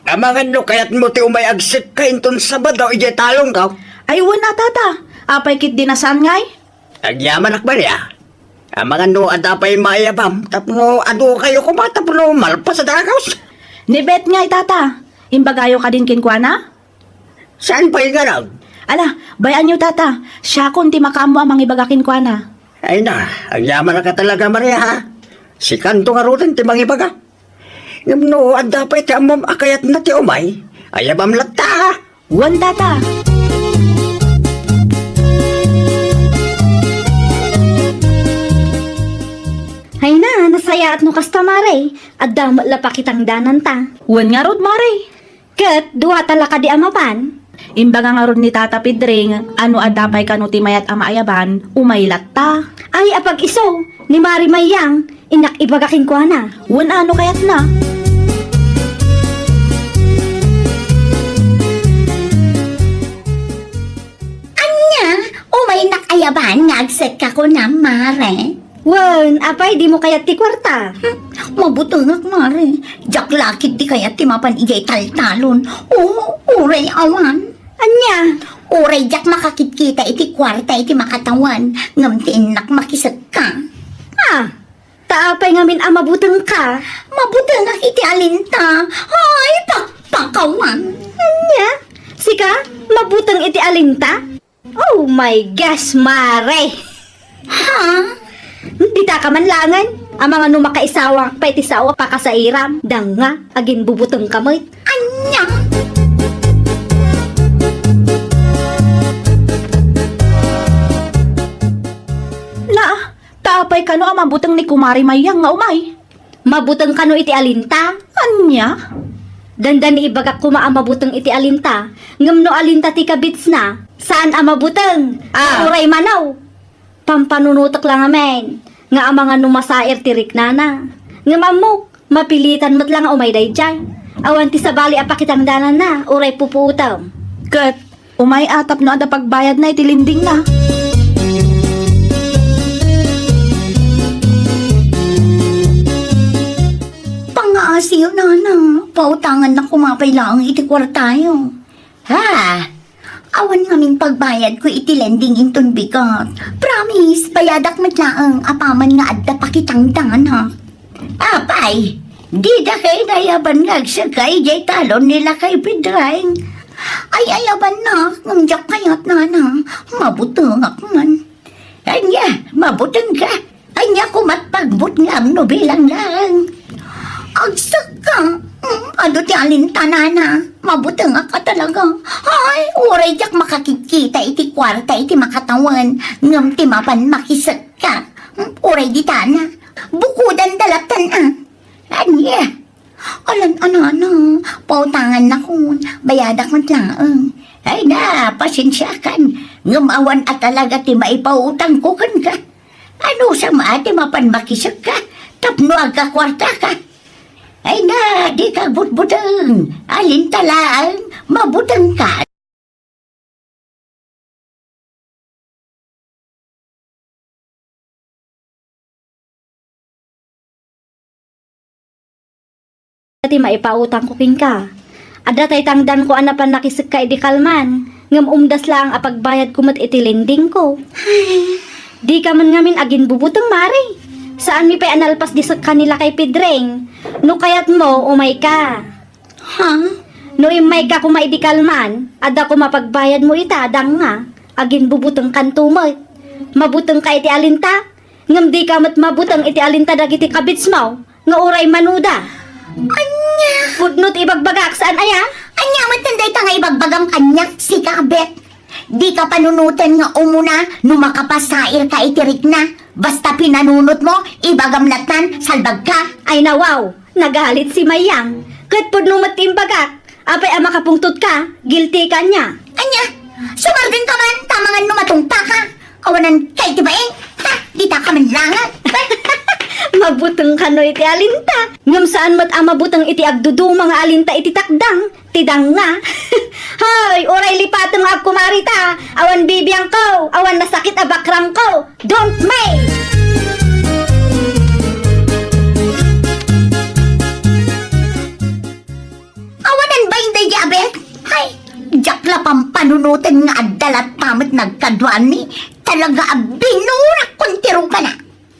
Amangan no kayatmo ti umay agsekka inton Sabado idiay talongko. Ay, wen a, tata. Apay ketdi a saan ngay? Agyamanak, Maria. Amangan no adda pay maayabam tapno adu kayo koma tapno malpas a dagus. Ni Bet ngay, tata. Imbagayo kadin kenkuana? Saan pay ngarud? Ala, bay-anyo, tata. Siakon ti makaammo a mangibaga kenkuana. Ay na, agyamanak a talaga, Maria, ha? Sikanto ngaruden ti mangibaga. Ngem no adda pay ti ammom a kayatna ti umay, ayabam latta. Wen, tata. Ay na, nasayaat no kasta, Mare. Adda met la pakitangdananta. Wen ngarud, Mare. Ket dua ta la kadi a mapan. Imbaga ngarud ni Tata Pedring a no adda pay kano ti mayat a maayaban, umay latta. Ay, apag-isu, ni Mari Mayang, innak ibaga kenkuana. Wen a no kayatna. Ania, umaynak ayaban nga agsekka kunam, Mare? Wen, apay dimo kayat ti kuarta? Hmm, Mabutengak, mare. Diak la ketdi kayat ti mapan idiay taltalon. O, uray awan. Ania? Uray diak makakitkita iti kuarta iti makatawen, ngem ti innak makisekka. Ah, ta apay ngamin a mabutengka? Mabutengak iti alinta. Ay, pakpakawan. Ania? Sika? Mabuteng iti alinta? Oh my gosh, mare! Ha? Dita ka man langen? Amangan no makaisawak pay ti sao a pakasairam, danga, aginbubutengka met. Ania? Na, ta apay kano a mabuteng ni Kumare Mayang nga umay? Mabuteng kano iti alinta? Ania? Dandani ibagak koma a mabuteng iti alinta, ngem no alinta ti kabitsna, saan a mabuteng. Ah. Uray manaw. Pampanunotek la ngamin, nga amangan no masair ti riknana. Ngem ammok, mapilitan met la nga umay daydiay. Awan ti sabali a pakitangdananna, uray pupuotem. Ket, umay a tapno adda pagbayadna iti lendingna. Pangaasiyo, nana, pautangannak koma pay laeng iti kuartayo. Ha? Awan ngamin pagbayadko iti lending inton bigat. Promise, bayadak met laeng apaman nga adda pakitangdanganak. Apay, dida kay nayaban nga agsekka idiay talon ni Lakay Pedreng? Ay, ayabannak, ngem diak kayat, nana. Mabutengak man. Ania, mabutengka? Ania koma't pagmutngam no bilang laeng? Agsekka. Mm, adu ti alinta, nana. Mabutengak a talaga. Ay, uray diak makakitkita iti kuarta iti makatawen, ngem ti mapan makisekka. Mm, uray ditana. Bukodanda latta, a. Ania? Alan a, nana, pautangannakon, bayadak met laeng. Ay na, pasensiakan, ngem awan a talaga ti maipautangko kenka. Anusam a ti mapan makisekka tapno agkakuartaka? Ay na, dika agbutbuteng, alinta laeng, mabutengka. Ti maipautangko kenka. Adda tay tangdanko a napan nakisekka idi kalman, ngem umdas laeng a pagbayadko met iti lendingko. Dika man ngamin aginbubuteng, mare. Saanmi pay a nalpas di sekka ni Lakay Pedreng. No kayatmo, umayka. Ha? No immayka koma idi kalman, adda koma pagbayadmo ita, danga, aginbubutengkanto met. Mabutengka iti alinta, ngem dika met mabuteng iti alinta dagiti kabitsmo, nga uray manuda. Ania? Pudno ti ibagbagak, saan aya? Ania met dayta nga ibagbagam kaniak, sika, Bet? Dika panunoten nga umuna no makapasairka iti rikna. Basta pinanunotmo, ibagam lattan, salbagka. Ay, nawaw, nagalit si Mayang. Ket pudno met ti imbagak. Apay a makapungtotka, guilty ka ania? Ania? Sumardengka man, ta amangan no matungpaka. Awanan kay ti baing. Ha, dita ka man langat. Mabuteng kano iti alinta. Ngem saan met a mabuteng iti agduduma nga alinta iti takdang. Ti danga. Hoy, uray lipatem nga agkumarita. Awan bibiangko, awan nasakit a bakrangko. Don't me! Awanan bain daydi a bek? Hay, diak la pampanunoten nga adda latta met nagkaduani. Talaga a binurak kon ti rukana.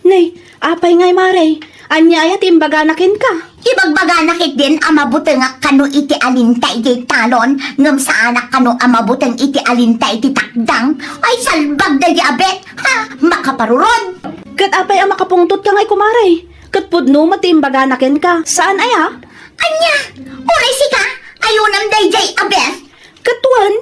Nay, apay ngay, mare? Ania aya ti imbagana kenka? Ibagbagana ketdin a mabutengak kano iti alinta iti talon, ngem saanak kano a mabuteng iti alinta iti takdang. Ay, salbag daydi a bek, ha? Makaparurod! Ket apay a makapungtotka ngay, kumare? Ket pudno met ti imbagana kenka. Saan aya? Ania? Uray sika, ayunam daydiay a bek? Ket wen,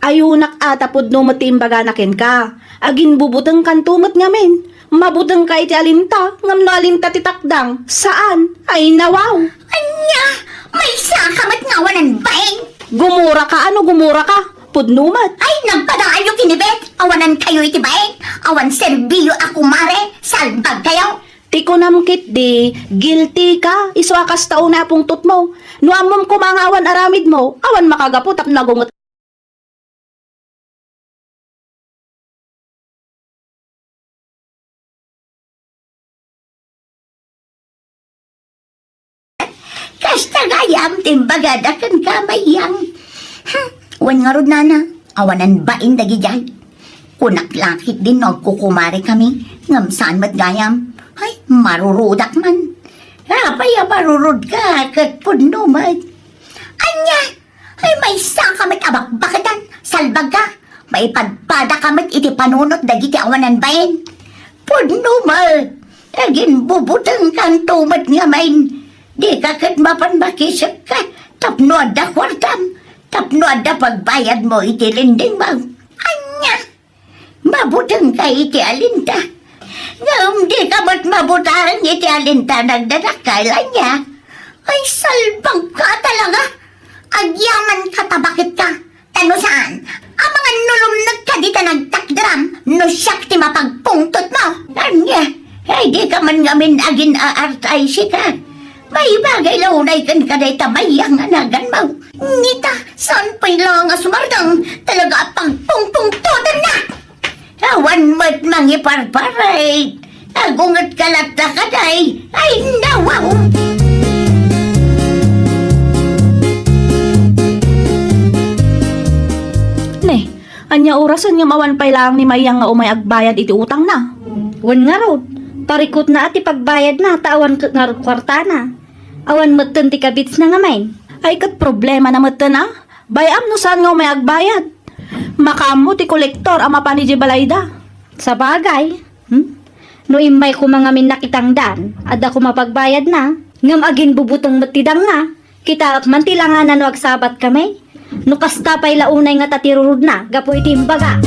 ayunak a ta pudno met ti imbagana kenka. Aginbubutengkanto met ngamin. Mabutengka iti alinta, ngem no alinta ti takdang, saan. Ay, nawaw. Ania? Maysaka met nga awanan baing? Gumuraka, ano gumuraka? Pudno met. Ay, nagpadaalyo ken ni Bet. Awanankayo iti baing. Awan serbiyo a kumare. Salbagkayo. Ti kunam ketdi, guilty ka, isu a kasta unay a pungtotmo. No ammom koma nga awan aramidmo, awan makagapu tapno agunget. Gayam ti imbagada kenka, Mayang. Hmm, wen ngarud, nana, awanan bain dagidiay. Kunak la ketdin no agkukumare kami, ngem saan met gayam. Ay, marurudak man. Apay a marurodka, ket pudno met. Ania? Ay, maysa ka met a bakbaketan, salbagka. Maipadpada ka met iti panunot dagiti awanan bain. Pudno met. Aginbubutengkanto met ngamin. Dika ket mapan makisekka tapno adda kuartam, tapno adda pagbayadmo iti lendingmo. Ania? Mabutengka iti alinta. Ngem dika met mabuteng iti alinta nagdadakkel, ania? Ay, salbagka talaga. Agyamanka ta baketka. Ta no saan, amangan no lumnekka dita nagtakderam no siak ti mapagpungtotmo. Ania? Ay, dika man ngamin agin-aartay sika. Maibagay la unay kenka dayta Mayang a naganmo. Ngem ta, saan pay la nga sumardeng, talaga a pagpungpungtotenna. Awan met mangiparparay. Agungetka latta kadi. Ay, nawaw! Ne, ania orasen ngem awan pay laeng ni Mayang nga umay agbayad iti utangna? Wen ngarud, parikutna a ti pagbayadna ta awan ket ngarud kuartana. Awan metten ti kabitsna ngamin. Ay, ket problemana metten a. Bay-am no saan nga umay agbayad. Makaammo ti kolektor a mapan idiay balayda. Sabagay, hmm? No immay koma ngamin nakitangdan, adda koma pagbayadna, ngem aginbubuteng met ti dangna. Kitaek man ti langana no agsabat kami. No kasta pay la unay ngata ti rurudna gapu iti imbaga.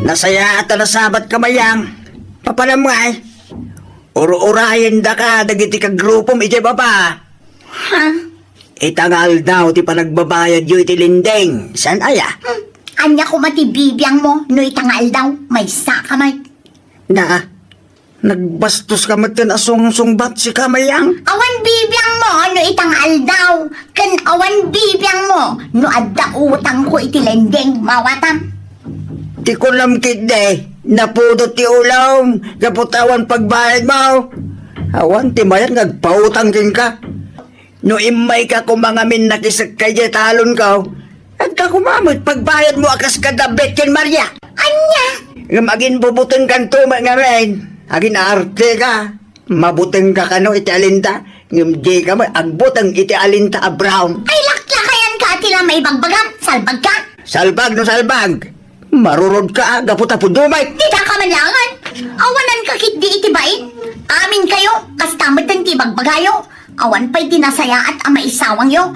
Nasayaat a nasabatka, Mayang. Papanam ngay? Ur-urayendaka dagiti kagrupom idiay baba. Ha? Ita nga aldaw ti panagbabayadyo iti lending. Saan aya? Hmm. Ania koma ti bibiangmo no ita nga aldaw, maysa ka met? Na, nagbastoska metten a sungsungbat, sika, Mayang? Awan bibiangmo no ita nga aldaw, ken awan bibiangmo no adda utangko iti lending, mawatam? Ti kunam ketdi, napudot ti ulom gapu ta awan pagbayadmo. Awan ti mayat nga agpautang kenka. No immayka koma ngamin nakisekka idiay talonko, adda koma met pagbayadmo a kas kada Betken Maria. Ania? Ngem aginbubutengkanto met ngamin. Agin-aarteka. Mabutengka kano iti alinta, ngem dika met agbuteng iti alinta a brown. Ay, laklakayanka a ti la maibagbagam, salbagka. Salbag no salbag. Marurodka a gapu ta pudno met. Didaka man laengen. Awananka ketdi iti bain. Aminkayo, kasta metten ti ibagbagayo. Awan pay ti nasayaat a maisawangyo.